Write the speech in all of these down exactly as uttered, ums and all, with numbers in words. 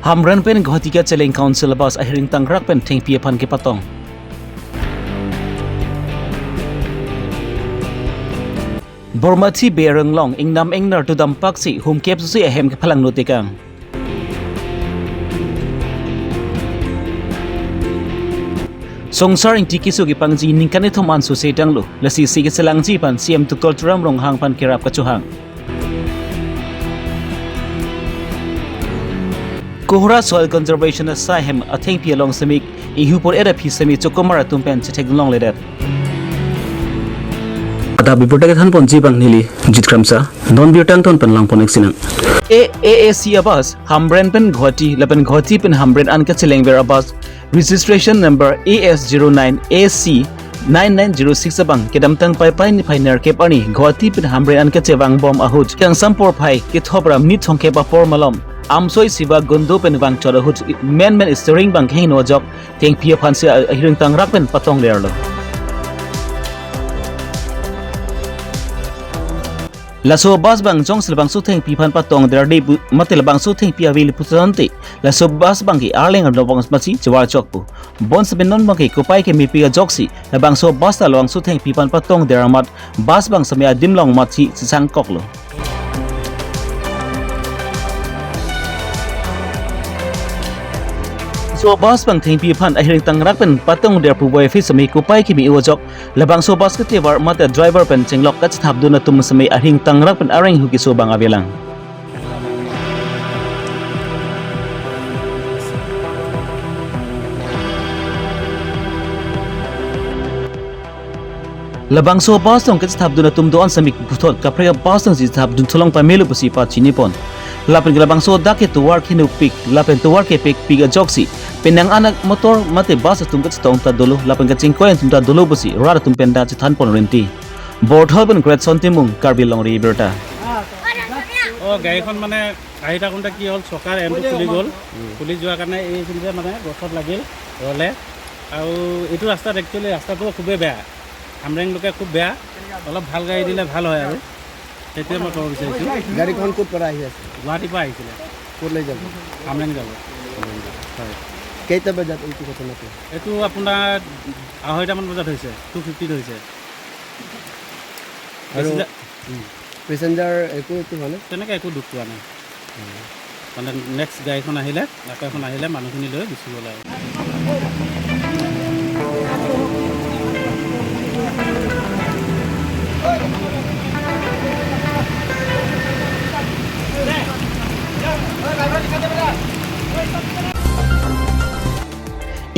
Hamren pen Guwahati kacheleng Council bus ahiring tangrak pen thengpi aphan kepatong. Bormathi Bey arong along ingnam ingnar tu dampak si hum kep susi ahem kephalangno tekang. Songsar Ingti keso kepangji ningkan kethom an susi tanglo, lasi si keselangji aphan C M Tuliram Ronghang aphan kerap kachohang. Kohora Soil Conservation asai ahem athengpi along semi ihu por-et aphi semi chokomar atum pen chethekdun longledet. Adap birta kethanponji abang neli Jit Kramsa, non birta angton pen langpon-ik sinang. A A C abus Hamren pen Guwahati lapen Guwahati pen Hamren an kachelengver abus registration number A S zero nine A C nine nine zero six abang kedamtang Paipai niphai nerkep arni Guwahati pen Hamren an kachevangbom ahut kangsam porphai kethopra minit thomkep apor malom Amsoi Siva Gondo pen vangchot ahut menmen steering abang kehingno ajok thengpi aphan si ahiring tangrak pen patongderlo. Laso bus abang jongsi labangso thengpi aphan patongderde pu mate labangso thengpi avele putangte, laso bus abangke arleng arlo abang masi chevar chokpo. Bonseme non abangke kopai kemepik ajoksi labangso bus ta labangso thengpi aphan patongder amat bus abang semi adim along masi chesangkoklo. So bus abang thengpi aphan ahiring tangrak pen patongder pu boy office semi kopai keme-o ajok labangso bus ketevar mate driver pen chenglok kachethapdun atum semi ahiring tangrak pen areng hu keso abang avelang. Labangso bus along kachethapdun atum do-an semi puthot kaprek bus alongsi chethapdun tholong pamelo pusi pachinipon. Lapen ke labangso dak ke tovar khenupik lapen tovar kepikpik ajoksi penang anak motor mate bus atum kachetong ta dolo lapen kachingkoi atum ta dolo pusi rat atum pen ta chethanpon rinti. Borthol pen Greatson Timung, Karbi Longri Abirta. অ, গাড়ীখন মানে আহি থাকোঁতে কি হ'ল, চকাৰ এমটো খুলি গ'ল। খুলি যোৱাৰ কাৰণে এইখিনিতে মানে গছত লাগিল, ৰলে। আৰু এইটো ৰাস্তাত, একচুৱেলি ৰাস্তাটো খুবেই বেয়া, হামৰেংলৈকে খুব বেয়া। অলপ ভাল গাড়ী দিলে ভাল হয় আৰু, সেইটোৱে মই ক'ব বিচাৰিছোঁ। গাড়ীখন ক'ত পৰা আহি আছে? গুৱাহাটীৰ পৰা আহিছিলে। ক'ত লৈ যাব? হামৰেং যাব। হয়। কেইটা বজাত এইটো ঘটনাটো? এইটো আপোনাৰ আঢ়ৈটামান বজাত হৈছে, টু ফিফটিত হৈছে। আৰু বেছি জা- উম। পেচেঞ্জাৰ একো, একো হোৱা নাই? তেনেকে একো দুখ পোৱা নাই। উম। মানে নেক্সট গাড়ীখন আহিলে, আকৌ এখন আহিলে মানুহখিনি লৈ গুচি গ'ল আৰু।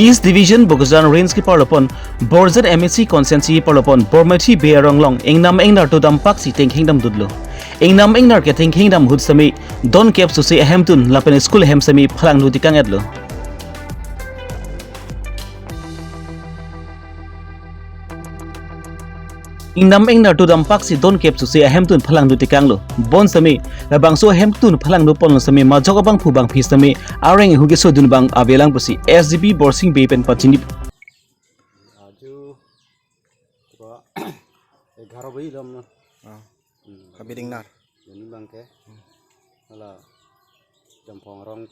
East Division Bokajan Range keparlopon, Borjan M A C constituency keparlopon, Bormathi Bey arong along ingnam ingnar tu dampak si tengkheng damdutlo. Ingnam ingnar ke tengkheng dam ahut semi don kep susi ahemtun lapen school ahem semi phalangno tekang-etlo. Ingnam ingnar tu dampak si don kep susi ahemtun phalangno tekanglo. Bonsemi labangso ahemtun phalangno ponlo semi majok abangphu bangphi semi areng hu kesodun abang avelang pusi S D P Borsing Bey pen pachini. Aju ko egharo baji lom na. Ah. Hmm. Habit ingnar. Jani abangke. Hmm. Hala Jamphong arong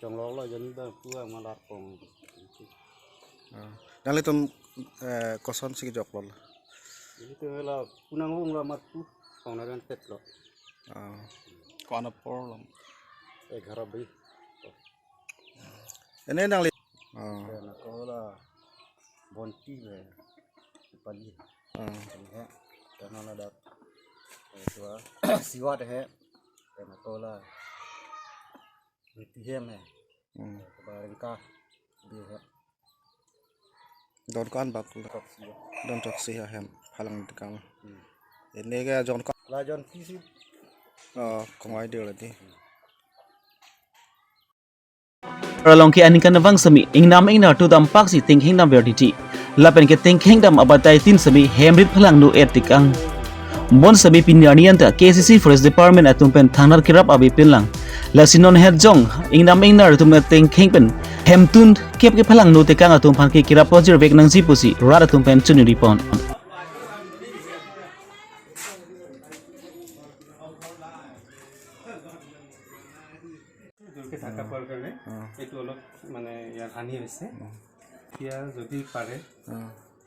chongloklo jani abang pu amalar pong. Ah. Nanglitum, eh, kosonsi kejoklo? Jani tu hala punang hung lo amat pu pong naran petlo. Ah. Ko-an apor lom? Egharo baji. Ene nangli. Ah. Pen ako la Bonti le. Pali. Ah. Pali he. Karena ladak, eh, tua Siwat he. Pen ako la Niti hem he. Hmm. Barengka di he. Don ko-an bak. Toksi. Don toksi ahem phalang tekang. Hmm. Ene ke jon ko-an. La jon kisi. Oh, kongwai dia berarti. Arlong ke aningkan vang semi ingnam ingnar tu dampak si tengkheng damver titi. Lapen ke tengkheng dam abatai tin semi hemrit phalangno et tekang. Bonsemi pini arni anta K C C Forest Department atum pen thangnat kerap ave pinlang. Lasi non het jong ingnam ingnar atum tengkheng pen hemtun kep kephalangno tekang atum aphan ke kerap pojirvek nangji pusi rat atum pen choningri pon. তেওঁলোকে থাকা খোৱাৰ কাৰণে অ। এইটো অলপ মানে ইয়াৰ হানি হৈছে। অ। এতিয়া যদি পাৰে অ।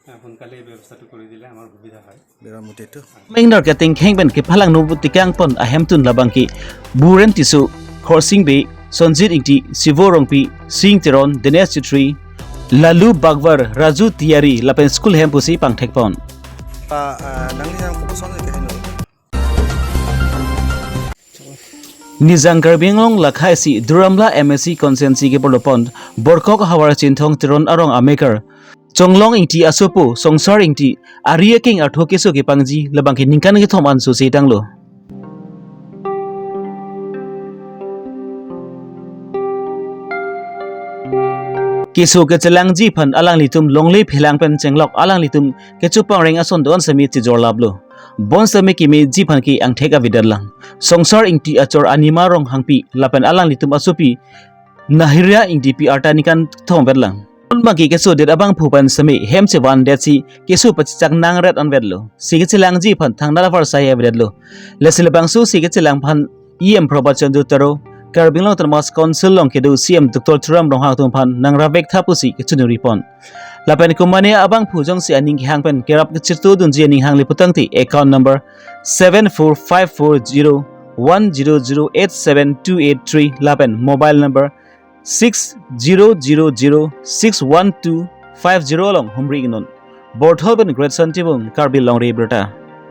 আহ, সোনকালে এই ব্যৱস্থাটো কৰি দিলে আমাৰ সুবিধা হয়। বেৰা মুঠেইটো। Mengnar ke tingkheng pen kephalang nobu tikang pon ahemtun labangke Buren Tisso, Khorsing Bey, Sonjit Ingti, Sivo Rongpi, Sing Teron, Dinesh Chitri, Lalu Bagwar, Raju Tiyari lapen school hem pusi pangthek pon. Pa, ah, nangli yang koposon ke heno. Nijang Karbi Anglong lakhai si Duar Amla M A C constituency ke Porlopon, Borkok havar Chinthong Teron arong amekar Chonglong Ingti asopo Songsar Ingti ari akeng artho keso kepangji labangke ningkan kethom an so setanglo. Keso kechelangji aphan alanglitum longle phelang pen chenglok alanglitum kechopangreng ason do-an semi chijorlaplo. Bonsitame kemeji aphan ke angthek avedetlang. Songsar Ingti achor Anima Ronghangpi lapen alanglitum asopi Nahiria Ingtipi arta ningkan thomvetlang. Anbangke kesodet abangphu pen semi hem chevandet si keso pachechak nangret anvetlo. Si kechelangji aphan thangnat apharsai avedetlo. Lasi labangso si kechelang aphan E M Prabhat Chandra Taro, Karbi Anglong Autonomous Council along kedo C E M Doctor Tuliram Ronghang atum aphan nangravek tha pusi kechoningri pon. Lapen komane abangphu jongsi aning kehang pen kerap kechirtudunji aning hang le putangte account number seven four five four zero one zero zero eight seven two eight three lapen mobile number six zero zero zero six one two five zero along humri ingnon. Borthol pen Great Son Tibung, Karbi Longri Abirta.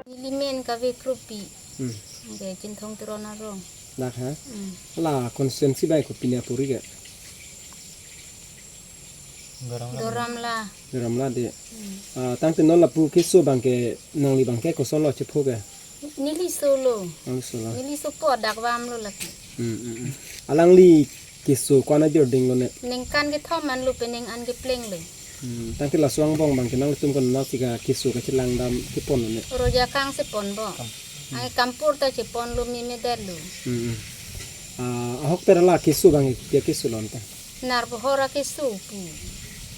Neli men kave Krupi. Hmm. Ke Chinthong Teron arong. Dak ha? Hmm. La constituency bai kopi ne apuri ke? Duar Amla. Duar Amla de. Hmm. Ah, tangte non lapu keso abangke nangli abangke kosonlo chepho ke? Neli solo. Nangli solo. Neli sopo adak vamlo lake. Hmm, hmm, hmm. Alangli keso ko-an ajor dinglo ne? Ningkan kethom anlo, penang an keplenglo. Hmm, tangte laso angbong abangke nanglitum konat si keso kachelangdam keponlo ne? Roja kang si ponpo. Hmm. Ai kampur ta cheponlo, meme detlo. Hmm, hmm. Ah, ahokpet la keso abangke kopi akeso lo anta? Nar pohor akeso pu.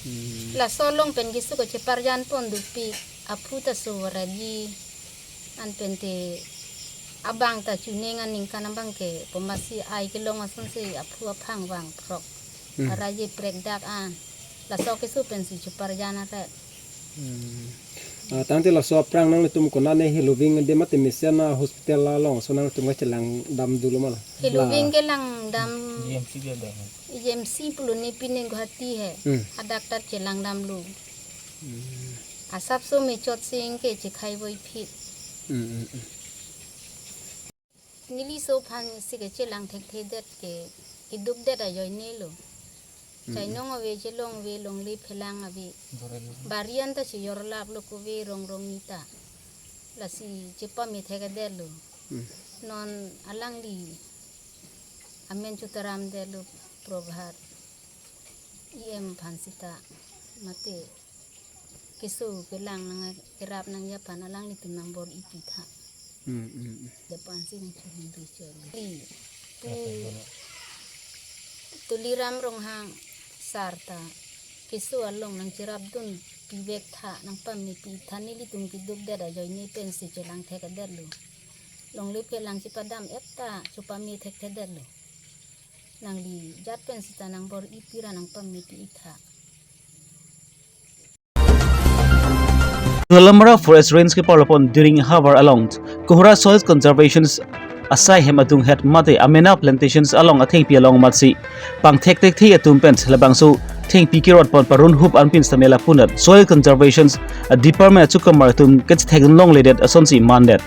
Hmm. Laso along pen keso kacheparjan pon dopik, aphu ta so varaji. An pen te abang ta chuning aningkan abangke pomasi ai kelong asonsi aphu aphang vangphrok. Hmm. Araje prekdak an. Laso keso pensi cheparjan aret. Hmm. Ah, tangte laso aphrang nanglitum konat ne heloving de mate mesen a hospital along so nanglitum kachelangdam dolo ma la? Heloving la kelangdam. G M C ke ada. G M C pulo ne pine Guwahati he. Hmm. Adak ta chelangdamlo. Hmm. Asapso mechot sing ke chekhai voiphit. Hmm, hmm, hmm. Neli so aphan si kechelang thekthedet ke, kedukdet ajoine lo. Mm. Chainong ave, chelong ave, longle phelang ave. Bari an ta chejorlaplo kove rong rong ni ta. Lasi chepamethekdetlo. Mm. Non alangli amen chotaramdetlo Prabhat E M aphan sita mate keso kelang nang kerap nangji aphan alanglitum nangbor-ipi tha. Hmm, hmm, hmm. Depan si nangchehun bichar. Li, pu Tuliram Ronghang sar ta keso along nangcherapdun pivek tha, nangpamepi tha, nelitum kedukdet ajoine pensi chelangthekdetlo. Longle phelang chepadam-et ta chepamethekthedetlo. Nangli jat pen sita nangbor-ipi ra nangpamepi tha. Dolamara Forest Range ke Porlopon Diring havar along Kohora Soil Conservation asai hem adunghet mate Amena Plantations along athengpi along matsi pangthek thekthe atum pen labangso thengpi kerot pon parun hup anpin sitame lapunat Soil Conservation Department achukamar atum kethekdun longledet asonsi mandet.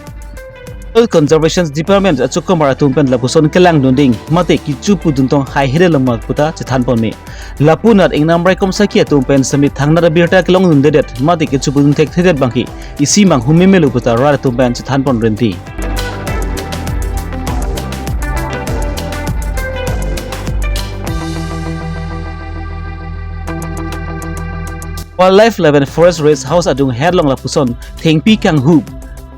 Soil Conservation Department achukamar atum pen lapuson kelangdun ding mate kecho pudun tong haihere lama puta chethan ponme. Lapunat ingnam raikom sakhi atum pen semi thangnat abirta kelongdundedet mate kecho pudun thekthedet abangke isi manghumemelo puta rat atum pen chethan pon rinti. Wildlife lapen Forest Rest House adunghet along lapuson thengpi kanghu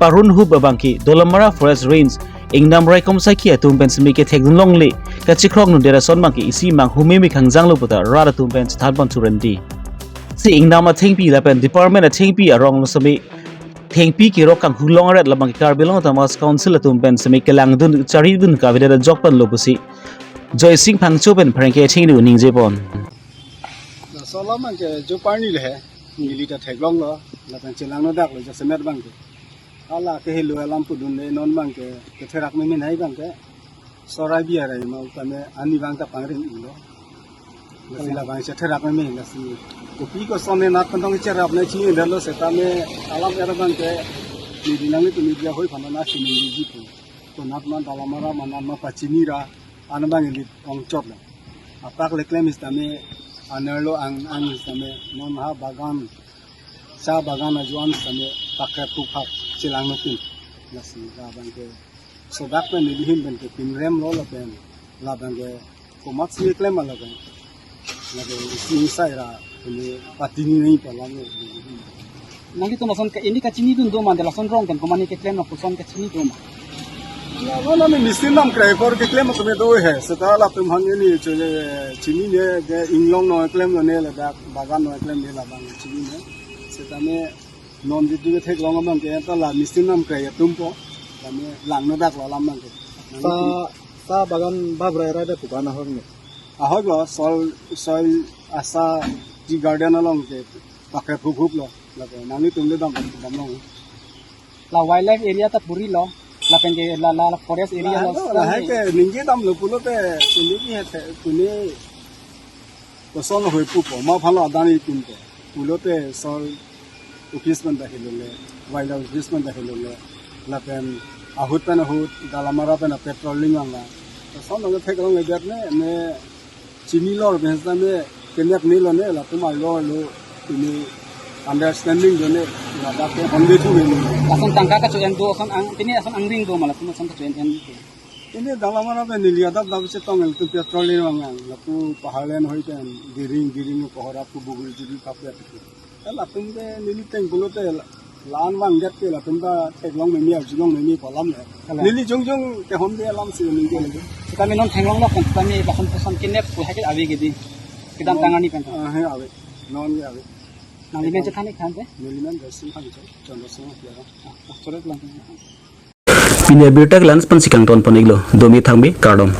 parun hup abangke Dolamara Forest Range ingnam raikom sakhi atum pen semi kethekdun longle kachekrokdundet ason abangke isi manghumeme kangjanglo puta rat atum pen chethan pon churinti. Si ingnam athengpi lapen department athengpi arong lo semi thengpi kerok kanghu longret labangke Karbi Anglong Autonomous Council atum pen semi kelangdun charidun kavedet ajok pen lo pusi Joysing Phangcho pen pherangke athengno ningjepon. Laso alam abangke jo parni le he, neli ta theklonglo, lapen chelangno daklo jasemet abangke. Hala kehelo alam pudunde non abangke, ketherak memenei abangke. Sorai biarai ma tame ani abang ta pangring-ilo. Lasi labang chetherak meme lasi. Kopi koson ne nat kantong cherap ne chinidetlo setame alam era abangke neli nanglitum media hoi aphan nat chiniji pu. Konat ma Dalamara ma nat ma pachinira an abang elit ongchotlo. Apak le klem sitame anerlo ang ang sitame non ha bagan, cha bagan ajoine sitame pakrep phukphak chelangno pin. Lasi labangke sodak pen neli ahin pen kepinremlo lapen labangke komatsi keklem ma lapen lake isi isi ra pini patinine pu alam lo. Nanglitum lason ke ini kachinidun do ma, de lason rong pen komatne keklemlo puson kachinidun ma? Lason nami machine namkrei apor keklem atum do he. Seta latum aphan ini chole chinine de inglong no klemlone ladak bagan no klemne labang chinine. Setame non jitu ketheklong abangke ta la machine namkrei atum po. Tame langno daklo alam abangke. Sa, sa bagan bab rai rai de pu bagan ahok ne. Ahoklo, soil, soil asa tea garden along ke pakrep phukphuklo. Lake nanglitum le dam damlong. La wildlife area ta purilo. Lapen ke la, la, la forest area lo. Lahai ke ningjedamlo pulote sini ki hete kuni koson hoi pupo ma aphan lo adan itum ke. Pulote soil office pen ta hilole, wildlife office pen ta hilole, lapen ahut pen ahut, Dalamara pen patrolling vanglo. Lason nang theklong edet ne, ne chinilo pen sitame kenek nilone, latum arlo arlo, ini understanding done, ladak ke honde thu ini. Lason tangka kacho-en do, lason ang, pini lason angring do ma, latum lason kacho-en en ke. Ini Dalamara pen neli adap dap chetong el tu patrolling vanglo, lapu paharlen hoi pen, giring, giring, kohora pu bugul juri kapya tu. Latum ke neli teng pulote la-, lan vangdet ke latum ta theklong meme, arjulong meme pu alam le. Kalang. Neli jongjong kehonde alam si neli ke lagi. Setame non theklonglo kan, setame lason puson kenek pu hake ave ke di. Kedamtang arni pen. Ah, he ave. Non ke ave. Nanglimen chethan ik than te? Nelimen Joysing Phangcho, Chandra Singh Apiara. Ah, ah, chole lang. Pini abirta ke la-an pensi kangton pon iklo, domi thangbi kardom.